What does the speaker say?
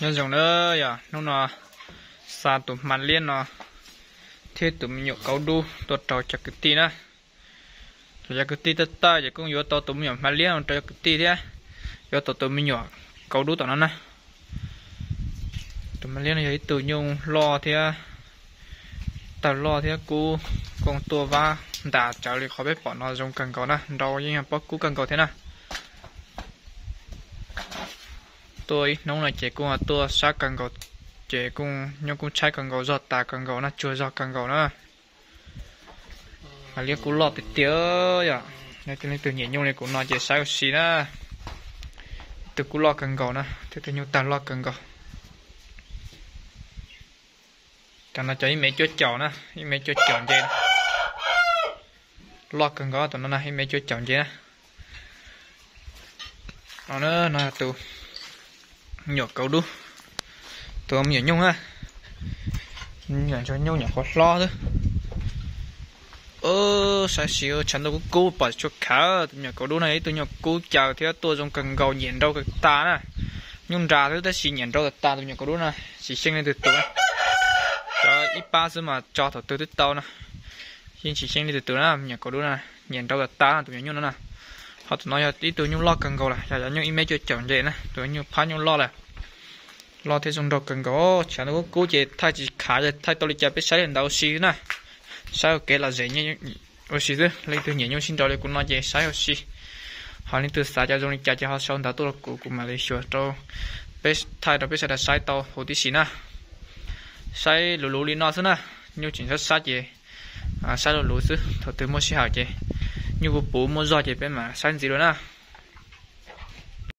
Nyob zoo na, yog hnub no xa tus hma liab no thiab tus me nyuam kaub dub tuaj rau cov kwv tij na. Rau cov kwv tij tawj tawj ces kuj yuav tau tus me nyuam hma liab no rau cov kwv tij thiab yuav tau tus me nyuam kaub dub tom no na. Tus hma liab no yog ib tug nyuj loj thiab tawg loj thiab kub, kuj tuaj vab ntas tsawv li qhov peb pom no zoo kawg nkaus na, nrau yeej yog pob kub kawg nkaus thiab na. Tuaj ib hnub no ces kuj tuaj sab kawg nkaus, ces kuj nyuj kuj tshaib kawg nkaus, zog tas kawg nkaus na, tsuag zog kawg nkaus na. Hma liab kuj loj tiag tiag yom, leej twg nyiam nyuj li kuv no ces saib ua si na. Tus kuj loj kawg nkaus na, tus nyuj tawg loj kawg nkaus. Cov no cov ib mev cuaj caum na, ib mev cuaj caum nce. Loj kawg nkaus tus no na, ib mev cuaj caum nce na. No, no tus nyuam kaub dub, tus me nyuam nyuj na. Nyuam nyuj nyuam qhuav hlob xwb. Saib si, tshav ntuj kub kub pom tsis tshua khav. Tus me nyuam kaub dub no yog ib tug nyuam kub caws thiab tuaj zoo kawg nkaus, nyiam nrau kawg tas na. Nyuj nras xwb tab sis nyiam nrau tas tas tus me nyuam kaub dub na. Tsis xyeej leej twg tus, cov ib pab xwb mas tso thaum twg twb tau na. Yeej tsis xyeej leej twg tus na, me nyuam kaub dub na, nyiam nrau tas tas na tus me nyuam nyuj no na. Ho tus no yog ib tug nyuj loj kawg nkaus lawm, yog cov nyuj ib mev cuaj caum nce na, tus nyuj phab nyuj loj lawm. Loj thiab zoo nraug kawg nkaus, tshav ntuj kub kub ces thaij tsis khav, thaij tau li cas peb saib li ntawd ua si xwb na. Saib ua kev lom zem ua si xwb, leej twg nyiam nyuj sib nraus li kuv no ces saib ua si. Ho leej twg xav cov zoo li cas ces ho sau ntawv tuaj rau kuv, kuv mam li xyuas rau peb thaij rau peb sawv daws saib tau huv tib si na. Saib luv luv li no xwb na, nyuj tseem sab sab ces saib luv luv xwb, thaum twg muaj sij hawm ces nyuj puv puv muaj zog ces peb mam saib ntxiv dua na.